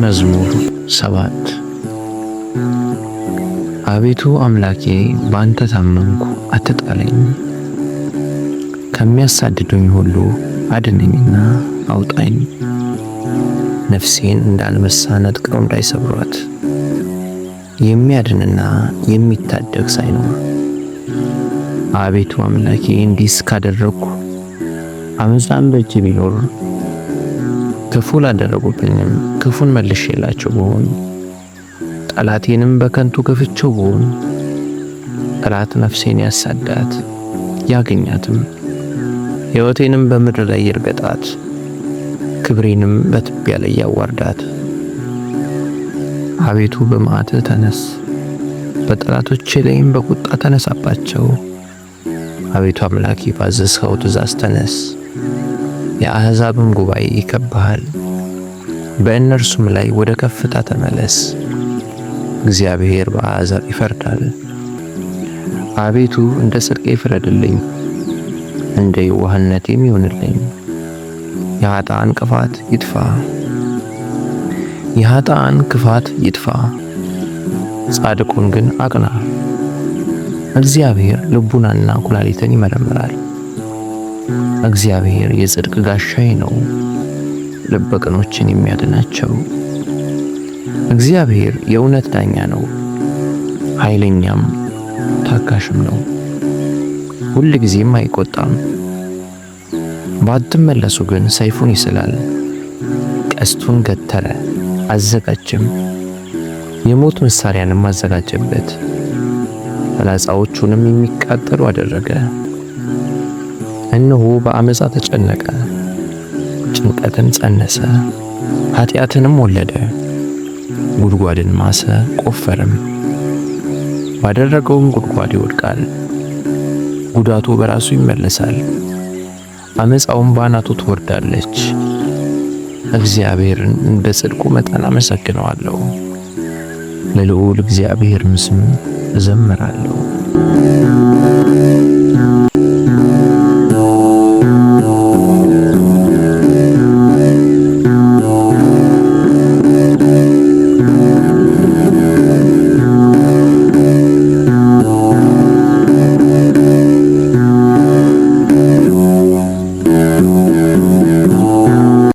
መዝሙር 7። አቤቱ አምላኬ በአንተ ታመንኩ፣ አትጣለኝ። ከሚያሳድዱኝ ሁሉ አድነኝና አውጣኝ። ነፍሴን እንደ አንበሳ ነጥቀው እንዳይሰብሯት፣ የሚያድንና የሚታደግ ሳይኖር። አቤቱ አምላኬ እንዲህ እስካደረግኩ፣ አመፃም በእጄ ቢኖር፣ ክፉ ላደረጉብኝም ክፉን መልሼላቸው ብሆን፣ ጠላቴንም በከንቱ ገፍቼው ብሆን፣ ጠላት ነፍሴን ያሳዳት ያገኛትም፣ ሕይወቴንም በምድር ላይ ይርገጣት፣ ክብሬንም በትቢያ ላይ ያዋርዳት። አቤቱ በመዓትህ ተነስ፣ በጠላቶቼ ላይም በቁጣ ተነሳባቸው። አቤቱ አምላኬ ባዘዝኸው ትእዛዝ ተነስ። የአሕዛብም ጉባኤ ይከብሃል፣ በእነርሱም ላይ ወደ ከፍታ ተመለስ። እግዚአብሔር በአሕዛብ ይፈርዳል። አቤቱ እንደ ጽድቄ ፍረድልኝ፣ እንደ የዋህነቴም ይሁንልኝ። የኃጥአን ክፋት ይጥፋ፣ የኃጥአን ክፋት ይጥፋ፣ ጻድቁን ግን አቅና። እግዚአብሔር ልቡናና ኩላሊትን ይመረምራል። እግዚአብሔር የጽድቅ ጋሻዬ ነው፣ ልበ ቅኖችን የሚያድናቸው። እግዚአብሔር የእውነት ዳኛ ነው፣ ኃይለኛም ታጋሽም ነው፣ ሁል ጊዜም አይቆጣም። ባትመለሱ ግን ሰይፉን ይስላል፣ ቀስቱን ገተረ አዘጋጀም፣ የሞት መሳሪያንም አዘጋጀበት፣ ፍላጻዎቹንም የሚቃጠሉ አደረገ። እነሆ በአመፃ ተጨነቀ፣ ጭንቀትን ጸነሰ፣ ኃጢአትንም ወለደ። ጉድጓድን ማሰ ቆፈረም፣ ባደረገውም ጉድጓድ ይወድቃል። ጉዳቱ በራሱ ይመለሳል፣ አመፃውም ባናቱ ትወርዳለች። እግዚአብሔርን እንደ ጽድቁ መጠን አመሰግነዋለሁ፣ ለልዑል እግዚአብሔርም ስም እዘምራለሁ።